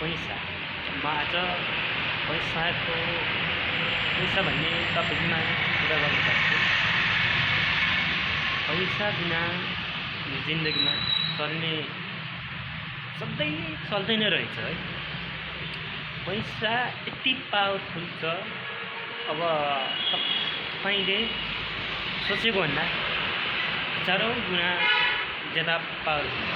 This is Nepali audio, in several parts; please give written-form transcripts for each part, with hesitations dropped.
पैसा म आज पैसा भन्ने टपिकमा कुरा गर्न चाहन्छु। पैसा बिना जिन्दगीमा चल्ने सधैँ चल्दैन रहेछ है। पैसा यति पावरफुल छ, अब तपाईँले सोचेको भन्दा हजारौँ गुणा ज्यादा पावरफुल छ।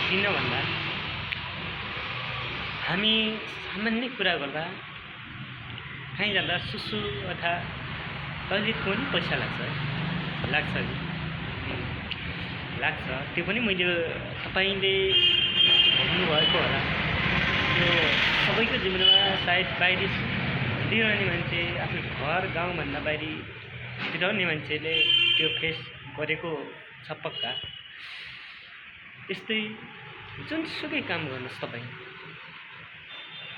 किन भन्दा हामी सामान्य कुरा गर्दा कहीँ जाँदा सुसु अथवा टोइलेटको पनि पैसा लाग्छ है, लाग्छ त्यो पनि मैले तपाईँले भन्नुभएको होला। त्यो सबैको जीवनमा सायद बाहिरी रहने मान्छे आफ्नो घर गाउँभन्दा बाहिरी रहने मान्छेले त्यो फेस गरेको छ पक्का। त्यस्तै जुनसुकै काम गर्नुहोस्,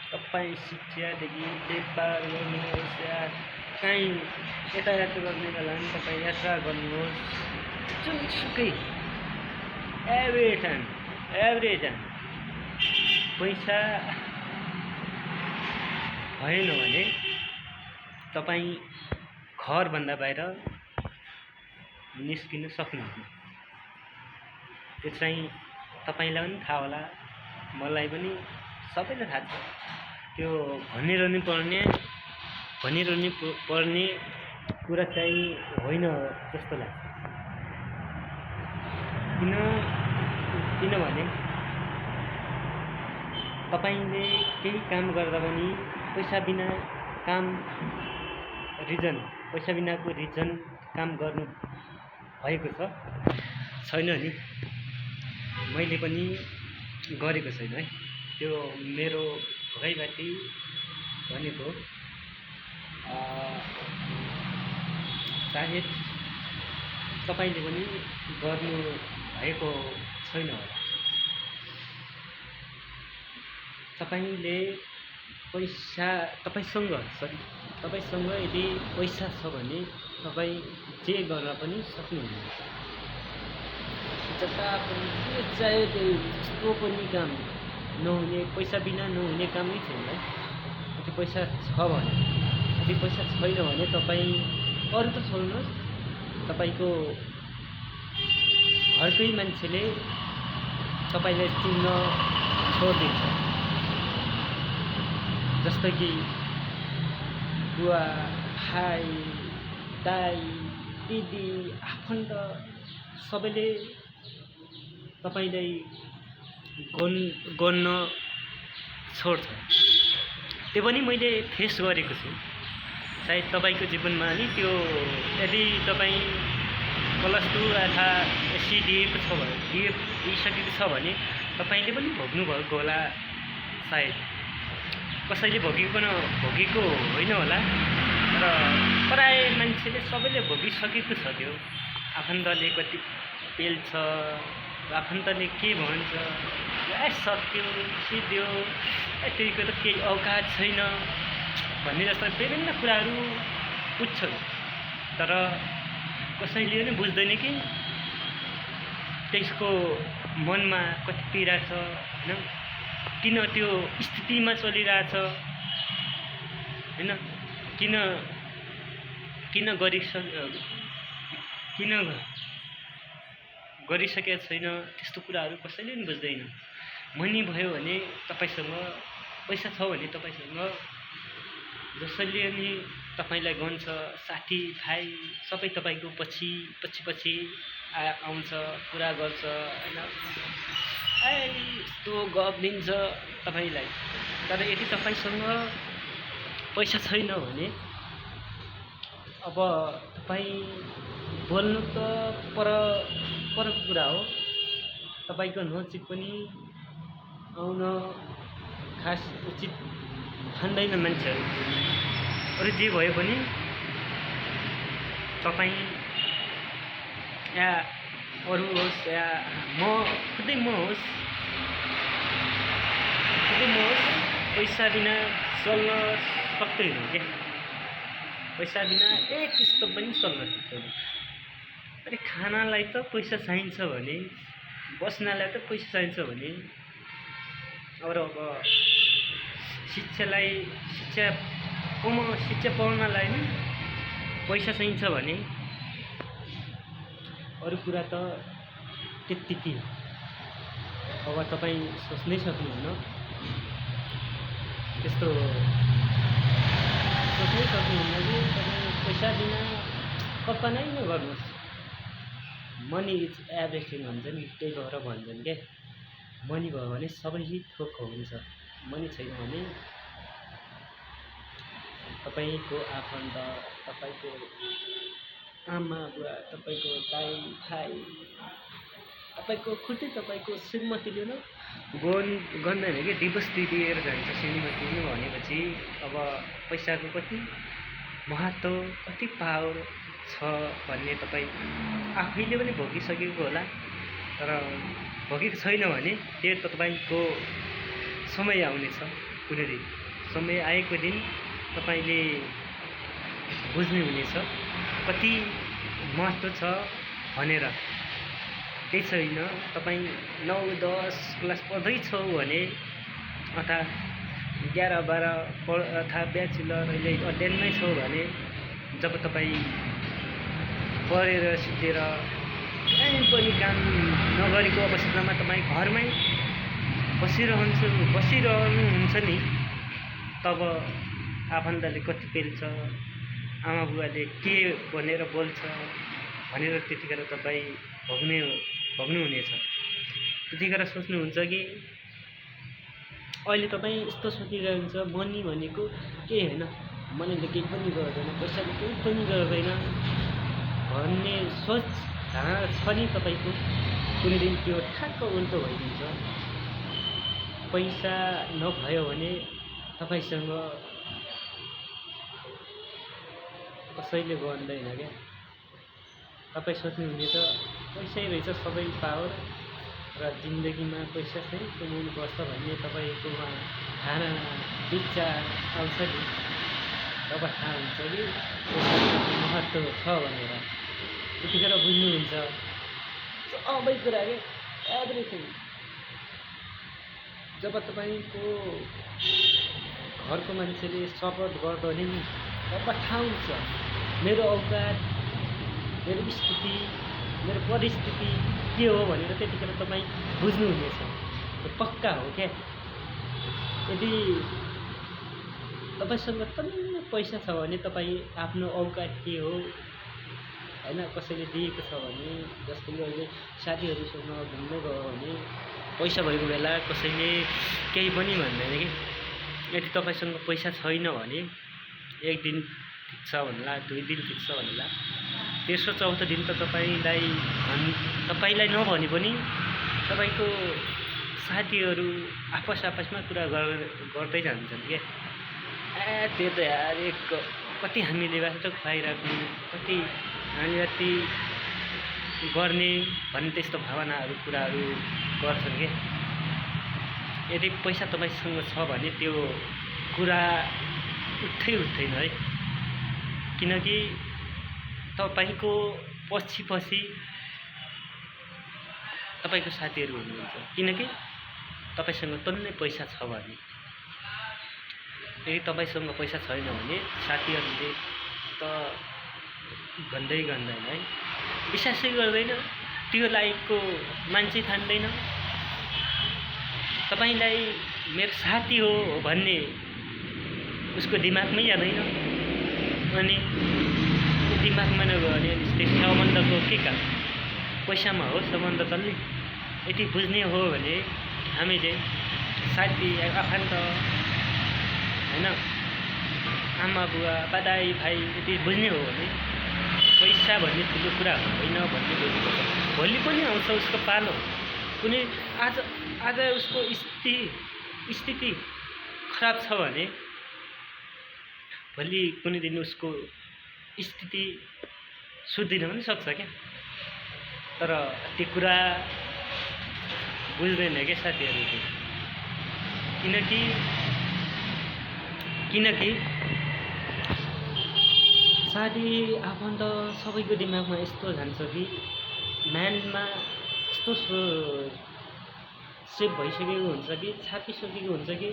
तपाईँ शिक्षादेखि व्यापार गर्नुहोस् या कहीँ यातायात गर्ने बेला पनि तपाईँ यात्रा गर्नुहोस्, जुनसुकै एभ्री टाइम पैसा भएन भने तपाईँ घरभन्दा बाहिर निस्किन सक्नुहुन्न। त्यो चाहिँ तपाईँलाई पनि थाहा होला, मलाई पनि सबैलाई थाहा छ। त्यो भनिरहनु पर्ने कुरा चाहिँ होइन जस्तो लाग्छ। किनभने तपाईँले केही काम गर्दा पनि पैसा बिनाको रिजन काम गर्नु भएको छैन नि। मैले पनि गरेको छैन है। त्यो मेरो भगाइबाटी भनेको सायद तपाईँले पनि गर्नु भएको छैन होला। तपाईसँग यदि पैसा छ भने तपाईँ जे गर्न पनि सक्नुहुनेछ। जता पनि जे चाहे त्यही जस्तो पनि काम नहुने, पैसा बिना नहुने काम नै छैन है। यदि पैसा छ भने, यदि पैसा छैन भने तपाईँ अरू त छोड्नुहोस्, तपाईँको घरकै मान्छेले तपाईँलाई चिन्न छोडिदिन्छ। जस्तै कि बुवा, भाइ, दाइ, दिदी, आफन्त सबैले तपाईँलाई गन्न छोड्छ। त्यो पनि मैले फेस गरेको छु। सायद तपाईँको जीवनमा नि त्यो यदि तपाईँ क्लास 2 अथवा एससी दिइसकेको छ भने तपाईँले पनि भोग्नुभएको होला। सायद कसैले भोगेको होइन होला, तर प्राय मान्छेले सबैले भोगिसकेको छ। त्यो आफन्तले कति पेल्छ, आफन्तले के भन्छ, सक्यो सिद्धियो, त्यहीको त केही औकात छैन भन्ने जस्ता विभिन्न कुराहरू उठ्छन्। तर कसैले पनि बुझ्दैन कि त्यसको मनमा कति पीडा छ, होइन, किन त्यो स्थितिमा चलिरहेछ, होइन, किन गरिसकेको छैन। त्यस्तो कुराहरू कसैले पनि बुझ्दैन। मनी भयो भने तपाईँसँग पैसा छ भने तपाईँसँग जसैले पनि तपाईँलाई गन्छ, साथी भाइ सबै तपाईँको पछि आउँछ, कुरा गर्छ, होइन, यस्तो गफ दिन्छ तपाईँलाई। तर यदि तपाईँसँग पैसा छैन भने अब तपाईँ बोल्नु त पर कुरा हो, तपाईँको नजिक पनि आउन खास उचित ठान्दैन मान्छेहरू। अरू जे भयो पनि तपाईँ या अरू होस् या खुदै म होस्, पैसा बिना चल्न सक्दैन क्या। पैसा बिना एक किस्तो पनि चल्न सक्दैन। अरे खानालाई त पैसा चाहिन्छ भने, बस्नलाई त पैसा चाहिन्छ भने अब शिक्षालाई शिक्षा पाउनलाई नै पैसा चाहिन्छ भने अरू कुरा त त्यत्तिकै हो। अब तपाईँ सोच्नै सक्नुहुन्न, त्यस्तो सोच्नै सक्नुहुन्न कि तपाईँ पैसा बिना कल्पनै नगर्नुहोस्। मनी इज एभ्रिथिङ भन्छ नि, त्यही भएर भन्छन् क्या, मनी भयो भने सबै थोक हुन्छ, मनी छैन भने तपाईँको आफन्त, तपाईँको आमा बुवा, तपाईँको दाइ भाइ, तपाईँको खुट्टै तपाईँको श्रीमती लिनु गर्दैन कि डिभोर्स दिएर जान्छ श्रीमती लिनु भनेपछि अब पैसाको कति महत्त्व, कति पावर छ भन्ने तपाईँ आफैले पनि भोगिसकेको होला। तर भोगेको छैन भने त्यो तपाईँको समय आउनेछ, कुनै दिन समय आएको दिन तपाईँले बुझ्ने हुनेछ कति महत्त्व छ भनेर। त्यही छैन, तपाईँ 9-10 क्लास पढ्दैछौ भने अथवा 11-12 अथवा ब्याचलर अहिले अध्ययनमै छौ भने जब तपाईँ पढेर सिद्धेर कहीँ पनि काम नगरेको अवस्थामा तपाईँ घरमै बसिरहनुहुन्छ नि, तब आफन्तले कति पेल्छ, आमा बुवाले के भनेर बोल्छ भनेर त्यतिखेर तपाईँ भोग्नुहुनेछ। त्यतिखेर सोच्नुहुन्छ कि अहिले तपाईँ यस्तो सोचिरहन्छ मनी भनेको केही होइन, मनीले केही पनि गर्दैन, पैसाले केही पनि गर्दैन भन्ने सोच धारणा छ नि तपाईँको। कुनै दिन त्यो ठ्याक्क उल्टो भइदिन्छ। पैसा नभयो भने तपाईँसँग कसैले गर्दैन क्या। तपाईँ सोच्नुहुनेछ पैसै रहेछ सबै पावर र जिन्दगीमा पैसा चाहिँ कमाउनुपर्छ भन्ने तपाईँकोमा धारणा विचार आउँछ नि, तब थाहा हुन्छ कि पैसाको महत्त्व छ भनेर। त्यतिखेर बुझ्नुहुन्छ सबै कुरा के एभ्रिथिङ। जब तपाईँको घरको मान्छेले सपोर्ट गर्दैन नि, तब थाहा हुन्छ मेरो औकात, मेरो स्थिति, मेरो परिस्थिति के हो भनेर। त्यतिखेर तपाईँ बुझ्नुहुनेछ, त्यो पक्का हो क्या। यदि तपाईँसँग टन्न पैसा छ भने तपाईँ आफ्नो औकात के हो होइन, कसैले दिएको छ भने, जस्तै अहिले साथीहरूसँग घुम्न गयो भने पैसा भएको बेला कसैले केही पनि भन्दैन कि। यदि तपाईँसँग पैसा छैन भने एक दिन ठिक छ भन्ला, 2 दिन ठिक छ भन्ला, तेस्रो चौथो दिन त तपाईँलाई नभने पनि तपाईँको साथीहरू आपसमा कुरा गर्दै जान्छन् क्या। त्यो त यार कति हामीले वास्तव पाइराख्नु, कति हामीले यति गर्ने भन्ने त्यस्तो भावनाहरू कुराहरू गर्छन् क्या। यदि पैसा तपाईँसँग छ भने त्यो कुरा उठ्दैन है, किनकि तपाईँको पछि तपाईँको साथीहरू हुनुहुन्छ, किनकि तपाईँसँग टन्नै पैसा छ भने। यदि तपाईँसँग पैसा छैन भने साथीहरूले त गन्दैन है, विश्वासै गर्दैन, त्यो लाइकको मान्छे ठान्दैन। तपाईँलाई मेरो साथी हो भन्ने उसको दिमागमै आउँदैन। अनि दिमागमा नगयो भने त्यो सम्बन्धको के काम? पैसामा हो सम्बन्ध चल्ने। यति बुझ्ने हो भने हामीले साथी आफन्त होइन, आमा बुवा दाइ भाइ यति बुझ्ने हो भने पैसा भन्ने ठुलो कुरा होइन भन्ने बुझ्नुपर्छ। भोलि पनि आउँछ उसको पालो। कुनै आज उसको स्थिति खराब छ भने भोलि कुनै दिन उसको स्थिति सुध्रिन पनि सक्छ क्या। तर त्यो कुरा बुझ्दैन क्या साथीहरूले। किनकि साथी आफन्त सबैको दिमागमा यस्तो जान्छ कि म्यानमा यस्तो सेभ भइसकेको हुन्छ कि छापिसकेको हुन्छ कि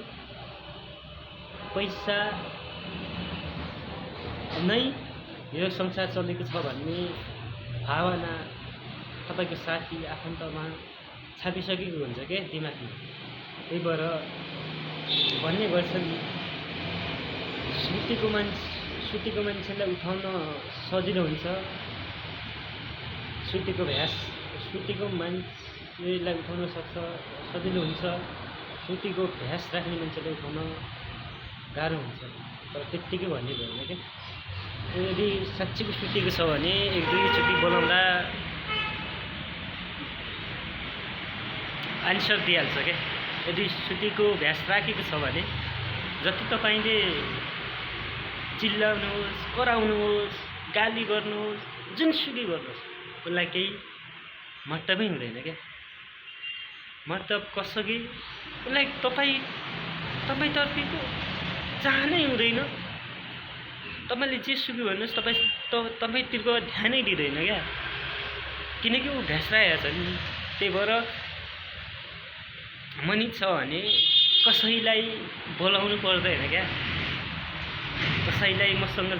पैसा नै यो संसार चलेको छ भन्ने भावना तपाईँको साथी आफन्तमा छापिसकेको हुन्छ क्या दिमागमा। त्यही भएर भन्ने गर्छन् सुतेको मान्छेलाई उठाउन सजिलो हुन्छ, सुतेको मान्छेलाई उठाउन सजिलो हुन्छ, सुतेको भ्यास राख्ने मान्छेलाई उठाउन गाह्रो हुन्छ। तर त्यत्तिकै भन्ने भएन क्या। यदि साँच्चीको सुतेको छ भने एक दुईचोटि बोलाउँदा आन्सर दिइहाल्छ क्या। यदि सुतेको भ्यास राखेको छ भने जति तपाईँले चिल्लाउनुहोस्, कराउनुहोस्, गाली गर्नुहोस्, जुनसुकै गर्नुहोस्, उसलाई केही मतलबै हुँदैन क्या। मतलब कसो कि उसलाई तपाईँतर्फको चाहनै हुँदैन। तपाईँले जे सुकै भन्नुहोस् तपाईँतिरको ध्यानै दिँदैन क्या। किनकि ऊ भ्यास राखेको छ नि। त्यही भएर मनी छ भने कसैलाई बोलाउनु पर्दैन क्या। कसैलाई मसँग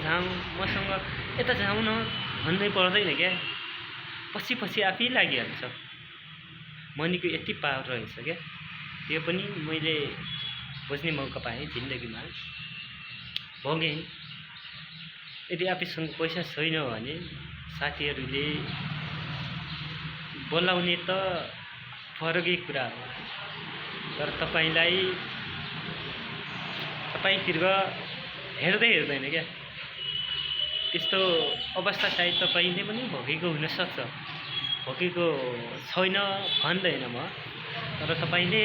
यता जाउँ न भन्नै पर्दैन क्या। पछि आफै लागिहाल्छ। मनीको यति पावर रहेछ क्या। त्यो पनि मैले बुझ्ने मौका पाएँ जिन्दगीमा, भोगेँ। यदि आफूसँग पैसा छैन भने साथीहरूले बोलाउने त फरकै कुरा हो, तर तपाईँतिर हेर्दैन क्या। त्यस्तो अवस्था सायद तपाईँले पनि भोगेको हुनसक्छ। भोगेको छैन भन्दैन म, तर तपाईँले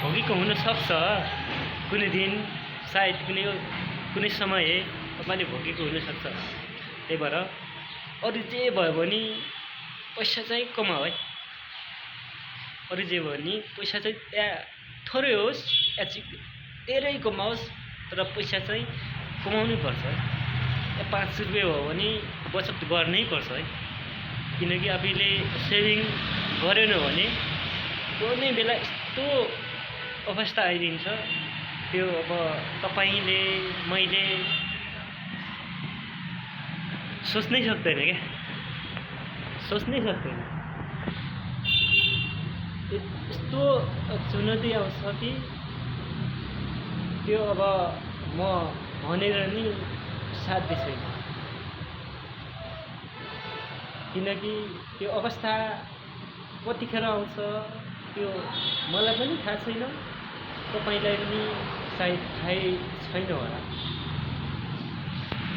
भोगेको हुनसक्छ। कुनै दिन सायद कुनै समय तपाईँले भोगेको हुनसक्छ। त्यही भएर अरू जे भयो भने पैसा चाहिँ कमाऊ है। अरू जे भयो भने पैसा चाहिँ या थोरै होस् या धेरै कमाओस्, तर पैसा चाहिँ कमाउनै पर्छ है। या 5 रुपियाँ भयो भने बचत गर्नै पर्छ है। किनकि आफूले सेभिङ गरेन भने कुनै बेला यस्तो अवस्था आइदिन्छ, त्यो अब तपाईँले मैले सोच्नै सक्दैन क्या। यस्तो चुनौती आउँछ कि त्यो अब म भनेर नि साध्य छैन। किनकि त्यो अवस्था कतिखेर आउँछ त्यो मलाई पनि थाहा छैन, तपाईँलाई पनि सायद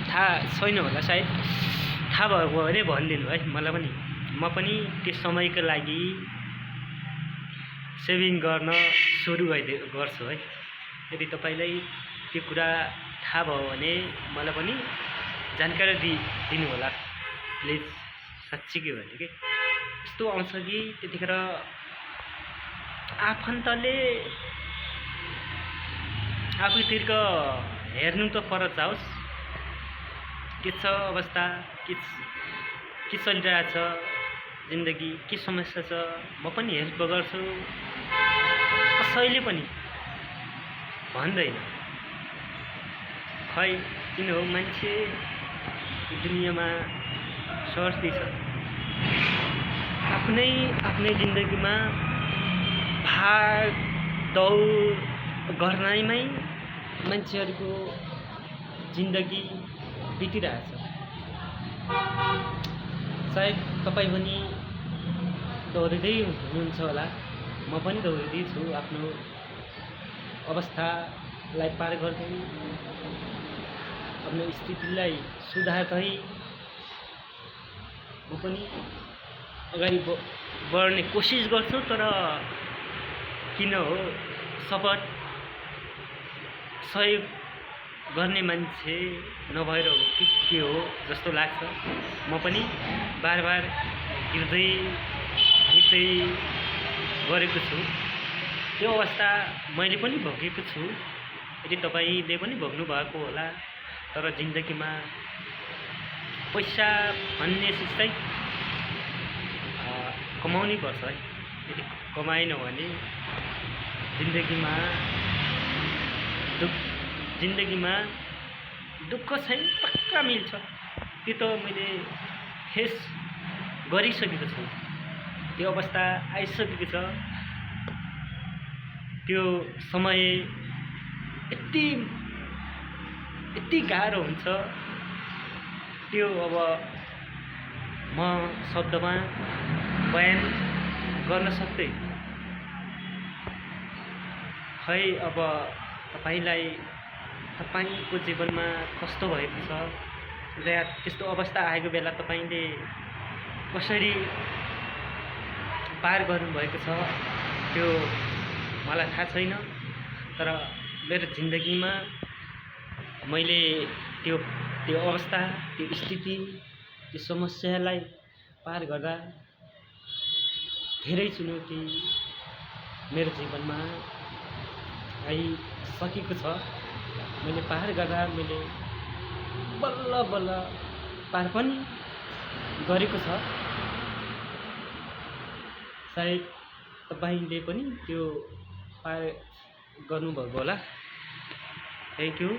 थाहा छैन होला सायद। थाहा भएको भने भनिदिनु है मलाई पनि। म पनि त्यो समयको लागि सेभिङ गर्न सुरु गर्छु है। यदि तपाईँलाई त्यो कुरा थाहा भयो भने मलाई पनि जानकारी दिनु होला प्लिज। साँच्चीकै भने कि यस्तो आउँछ कि त्यतिखेर आफन्तले आफूतिर हेर्नु त पर जाओस्, के छ अवस्था, के चलिरहेछ जिन्दगी, के समस्या छ, म पनि हेल्प गर्छु। कसैले पनि भन्दैन। खै किन हो मान्छे दुनियाँमा स्वार्थी छ। आफ्नै जिन्दगीमा भाग दौड गर्नैमै मान्छेहरूको जिन्दगी बितिरहेछ। सायद तपाईँ पनि दौडिँदै हुनुहुन्छ होला, म पनि दौडिँदै छु। आफ्नो अवस्थालाई पार गर्दै, आफ्नो स्थितिलाई सुधार्दै म पनि अगाडि बढ्ने कोसिस गर्छु। तर किन हो सपोर्ट सहयोग गर्ने मान्छे नभएर हो कि के हो जस्तो लाग्छ। म पनि बार गिर्दै गरेको छु। त्यो अवस्था मैले पनि भोगेको छु। यदि तपाईँले पनि भोग्नु भएको होला। तर जिन्दगीमा पैसा भन्ने चिज चाहिँ कमाउनै पर्छ है। यदि कमाएनौँ भने जिन्दगीमा जिन्दगीमा दुःख चाहिँ पक्का मिल्छ। त्यो त मैले फेस गरिसकेको छु। त्यो अवस्था आइसकेको छ। त्यो समय यति गाह्रो हुन्छ, त्यो अब म शब्दमा बयान गर्न सक्दै। खै अब तपाईँको जीवनमा कस्तो भएको छ र त्यस्तो अवस्था आएको बेला तपाईँले कसरी पार गर्नुभएको छ त्यो मलाई थाहा छैन। तर मेरो जिन्दगीमा मैले त्यो अवस्था, त्यो स्थिति, त्यो समस्यालाई पार गर्दा धेरै चुनौती मेरो जीवनमा आइसकेको छ। मैले पार गर्दा मैले बल्ल बल्ल पार पनि गरेको छ। सायद तपाईँले पनि त्यो पार गर्नुभएको होला। Thank you.